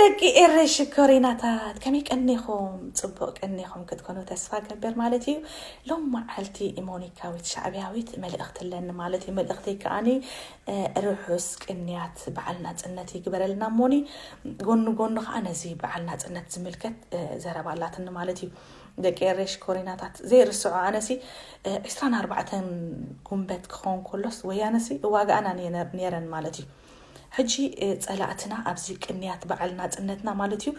ደቂ ኤረይ ሽኮሪናታት፣ ከመይ ቀኒኹም? ጽቡቕ ቀኒኹም ክትኮኑ ተስፋ ገብር ማለት እዩ። ሎም መዓልቲ ሞኒካዊት ሻዕብያዊት መልእኽቲ ኣለኒ ማለት እዩ። መልእኽተይ ከኣኒ፣ እ፣ ርሑስ ቅንያት በዓል ናጽነት ይግበረልና እሞኒ፣ ጎኒ ጎኒ ከኣ ነዚ በዓል ናጽነት ዝምልከት፣ እ፣ ዘረባ ኣላትኒ ማለት እዩ። ደቂ ኤረይ ሽኮሪናታት ዘይርስዖ ኣነሲ፣ እ፣ ዕስራን ኣርባዕተን ጉንበት ክኸውን ከሎስ ወያነሲ እዋግኣና ነይረ-፣ ነይረን ማለት እዩ። ሕጂ፣ እ፣ ጸላእትና ኣብዚ ቅንያት በዓል ናጽነትና ማለት እዩ፣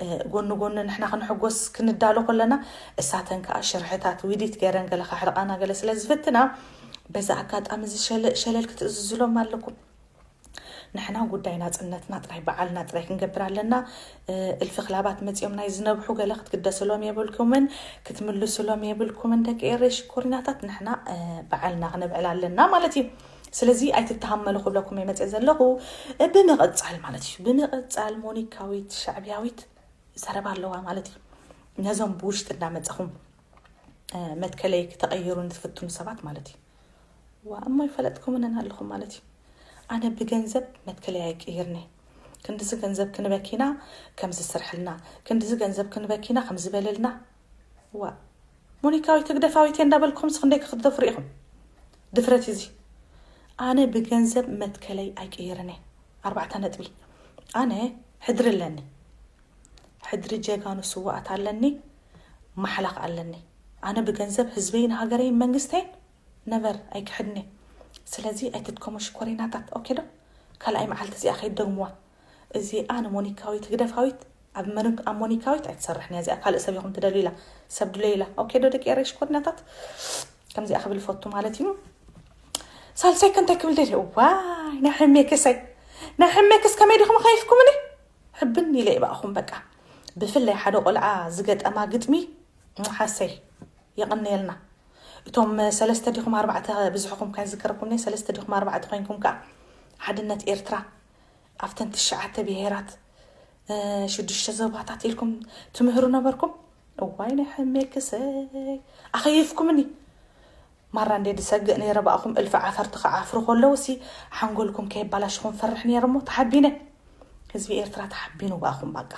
እ፣ ጎኒ ጎኒ ንሕና ክንሕጎስ ክንዳሎ ከለና፣ እሳተን ከኣ ሽርሕታት ዊዲት ገይረን ገለ ከሕርቓና ገለ ስለ ዝፍትና፣ በዛ ኣጋጣሚ እዚ ሸለ-፣ ሸለል ክትእዝዝሎም ኣለኩም። ንሕና ጉዳይ ናጽነትና ጥራይ፣ በዓልና ጥራይ ክንገብር ኣለና። እ፣ እልፊ ክላባት መጺኦም ናይ ዝነብሑ ገለ ክትግደስሎም የብልኩምን፣ ክትምልስሎም የብልኩምን። ደቂ ኤረይ ሽኮሪናታት፣ ንሕና፣ እ፣ በዓልና ክነብዕል ኣለና ማለት እዩ። ስለዚ ኣይትተሃመሉ ክብለኩም እየ መጽእ ዘለኹ። እ፣ ብምቕጻል ማለት እዩ። ብምቕጻል ሞኒካዊት ሻዕብያዊት ዘረባ ኣለዋ ማለት እዩ። ነዞም ብውሽጢ እንዳመጻኹም፣ እ፣ መትከለይ ክተቐይሩ ንትፍትኑ ሰባት ማለት እዩ። ዋ፣ እሞ ይፈለጥኩምንን ኣለኹም ማለት እዩ። ኣነ ብገንዘብ መትከለይ ኣይቅይርኒ። ክንድዚ ገንዘብ ክንበኪና ከም ዝስርሕልና፣ ክንድዚ ገንዘብ ክንበኪና ከም ዝበለልና። ዋ፣ ሞኒካዊት ህግደፋዊት እየ እንዳበልኩም፣ ንስኹም ደይ ክትደፍሩ ኢኹም። ድፍረት እዩ እዚ። ኣነ ብገንዘብ መትከለይ ኣይቅይርን እየ። ኣርባዕተ ነጥቢ። ኣነ ሕድሪ ኣለኒ። ሕድሪ ጀጋኑ ስዋኣት ኣለኒ። ማሕላኽ ኣለኒ። ኣነ ብገንዘብ ህዝበይን ሃገረይን መንግስተይን ነቨር ኣይክሕድኒ። ስለዚ ኣይትድከሙ ሽኮሪናታት፣ ኦኬ ዶ? ካልኣይ መዓልቲ እዚኣ ከይትደግምዋ። እዚኣ ንሞኒካዊት ህግደፋዊት ኣብ መን-፣ ኣብ ሞኒካዊት ኣይትሰርሕን እያ። እዚኣ ካልእ ሰብ ኢኹም ትደልዩ ኢላ፣ ሰብ ድለዩ ኢላ። ኦኬ ዶ ደቂ ኤረይ ሽኮሪናታት? ከምዚኣ ክብል ፈቱ ማለት እዩ። ሳልሳይ ከ እንታይ ክብል ደልየ? ዋይ፣ ናይ ሕሜክሰይ፣ ናይ ሕሜክስ ከመይ ዲኹም ኸይፍኩምኒ? ሕብን ኢለ ይባእኹም በቃ። ብፍላይ ሓደ ቆልዓ ዝገጠማ ግጥሚ፣ ሓሰይ፣ የቐንየልና። እቶም ሰለስተ ዲኹም ኣርባዕተ፣ ብዝሕኹም ካይዝከረኩም ነይ፣ ሰለስተ ዲኹም ኣርባዕተ ኮይንኩም ከኣ ሓድነት ኤርትራ ኣብተን ትሽዓተ ብሄራት፣ እ፣ ሽዱሽተ ዞባታት ኢልኩም ትምህሩ ነበርኩም። እዋይ ናይ ሕሜክሰይ፣ ኣኸይፍኩምኒ። ማራ እንደ ድሰግእ ነይረ ብኣኹም እልፊ ዓፈርቲ ክዓፍሩ ከለውሲ ሓንጎልኩም ከየባላሽኹም ፈርሕ ነይረ እሞ ተሓቢነ። ህዝቢ ኤርትራ ተሓቢኑ ብኣኹም ባቃ።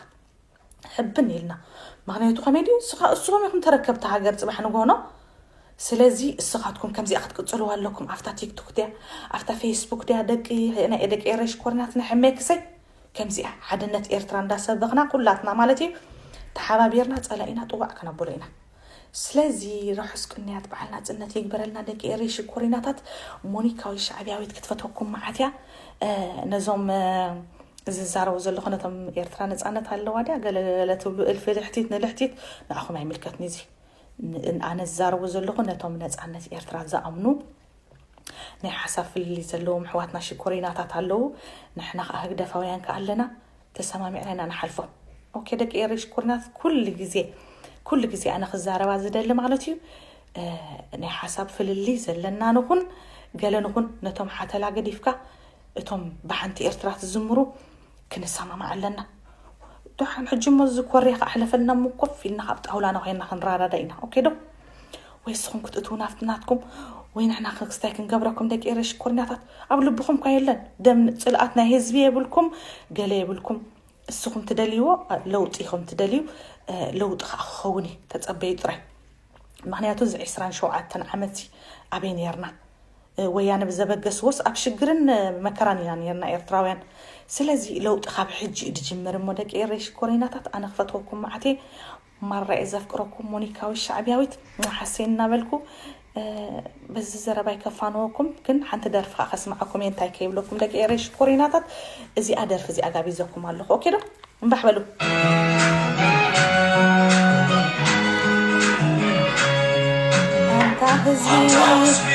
ሕብን ኢልና። ምኽንያቱ ከመይ ድዩ? ንስኻ፣ ንስኹም ኢኹም ተረከብቲ ሃገር ጽባሕ ንግሆ። ስለዚ እስኻትኩም ከምዚኣ ክትቅጽልዋ ኣለኩም። ኣብታ ቲክቶክ ድያ፣ ኣብታ ፌስቡክ ድያ፣ ደቂ ናይ ደቂ ኤረይ ሽኮሪናት ናይ ሕሜክሰይ። ከምዚኣ ሓድነት ኤርትራ እንዳሰበኽና ኩላትና ማለት እዩ፣ ተሓባቢርና ጸላኢና ጥዋዕ ከነብሎ ኢና። ስለዚ ርሑስ ቅንያት በዓል ናጽነት ይግበረልና ደቂ ኤረይ ሽኮሪናታት። ሞኒካዊ ሻዕብያዊት ክትፈትወኩም መዓት እያ። እ፣ ነዞም፣ እ፣ ዝዛረቡ ዘለኹ ነቶም ኤርትራ ነጻነት ኣለዋ ድያ ገለ ገለ ትብሉ እልፊ ልሕቲት ንልሕቲት ንኣኹም ኣይምልከትኒ እዚ። ን-፣ ኣነ ዝዛረቡ ዘለኹ ነቶም ነጻነት ኤርትራ ዝኣምኑ ናይ ሓሳብ ፍልልይ ዘለዎም ኣሕዋትና ሽኮሪናታት ኣለዉ። ንሕና ከኣ ህግደፋውያን ከኣ ኣለና። ተሰማሚዕና ኢና ንሓልፎ። ኦኬ ደቂ ኤረይ ሽኮሪናት፣ ኩሉ ግዜ፣ ኩሉ ግዜ ኣነ ክዛረባ ዝደሊ ማለት እዩ፣ እ፣ ናይ ሓሳብ ፍልልይ ዘለና ንኹን፣ ገለ ንኹን፣ ነቶም ሓተላ ገዲፍካ፣ እቶም ብሓንቲ ኤርትራ ትዝምሩ ክንሰማማዕ ኣለና። ደሓን ሕጂ እሞ እዚ ኮርያ ከኣሕለፈልና እሞ ኮፍ ኢልና ካብ ጣውላና ኮይንና ክንረዳዳ ኢና። ኦኬ ዶ? ወይ እስኹም ክትእትዉ ናብቲ ናትኩም፣ ወይ ንሕና ክስታይ ክንገብረኩም ደቂ ኤረይ ሽኮሪናታት። ኣብ ልብኹም እኳ የለን። ደም ጽልኣት ናይ ህዝቢ የብልኩም፣ ገለ የብልኩም። እስኹም ትደልይዎ ለውጢ ኢኹም ትደልዩ፣ እ፣ ለውጢ ከኣ ክኸውን እዩ። ተጸበዩ ጥራይ። ምኽንያቱ እዚ ዕስራን ሸውዓተን ዓመት ኣበይ ነርና? እ፣ ወያነ ብዘበገስዎስ ኣብ ሽግርን፣ እ፣ መከራን ኢና ነርና ኤርትራውያን። ስለዚ ለውጢ ካብ ሕጂ እዩ ድጅምር እሞ ደቂ ኤረይ ሽኮሪናታት ኣነ ክፈትወኩም መዓት እየ። ማራ እየ ዘፍቅረኩም ሞኒካዊት ሻዕብያዊት ሓሰይ እናበልኩ፣ እ፣ በዚ ዘረባይ ከፋንወኩም ግን ሓንቲ ደርፊ ከኣ ከስምዓኩም እየ እንታይ ከይብለኩም ደቂ ኤረይ ሽኮሪናታት። እዚኣ ደርፊ እዚኣ ጋቢዘኩም ኣለኹ። ኦኬ ዶ? እምባሕ በሉ። ኣንታ ህዝቢ፣